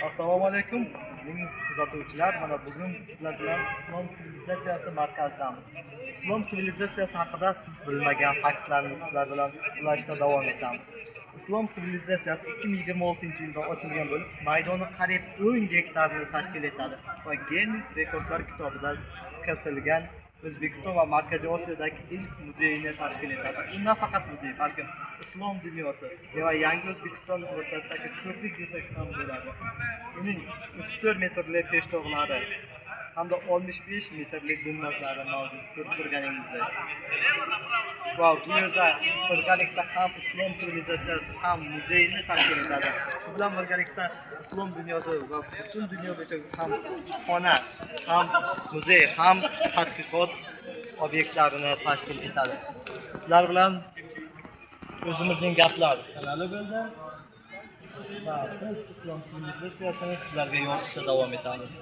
Assalomu alaykum, bizning kuzatuvchilar. Mana bugun sizlar bilan Islom sivilizatsiyasi markazidamiz. Islom sivilizatsiyasi haqida siz bilmagan faktlarni sizlar bilan ulashda davom etamiz. Islom sivilizatsiyasi 2026-yilda ochilgan bo'lib, maydoni qariyb 10 gektarni tashkil etadi va Ginnes rekordlar kitobida kiritilgan O'zbekiston va Markaziy Osiyodagi ilk muzeyni tashkil etadi. U nafaqat muzey, balkim islom dunyosi va yangi O'zbekiston o'rtasidagi ko'prik desak ham bo'ladi. Uning 34 metrli peshtoqlari hamda 65 metrli gumbazlari mavjud, ko'rib turganingizdek. Va bu yerda birgalikda ham islom sivilizatsiyasi, ham muzeyni tashkil etadi. Shu bilan birgalikda islom dunyosi va butun dunyo bo'yicha ham kutubxona, ham muzey, ham tadqiqot obyektlarini tashkil etadi. Sizlar bilan o'zimizning gaplar kanali bo'ldi va biz islom sivilizatsiyasini sizlarga yoritishda davom etamiz.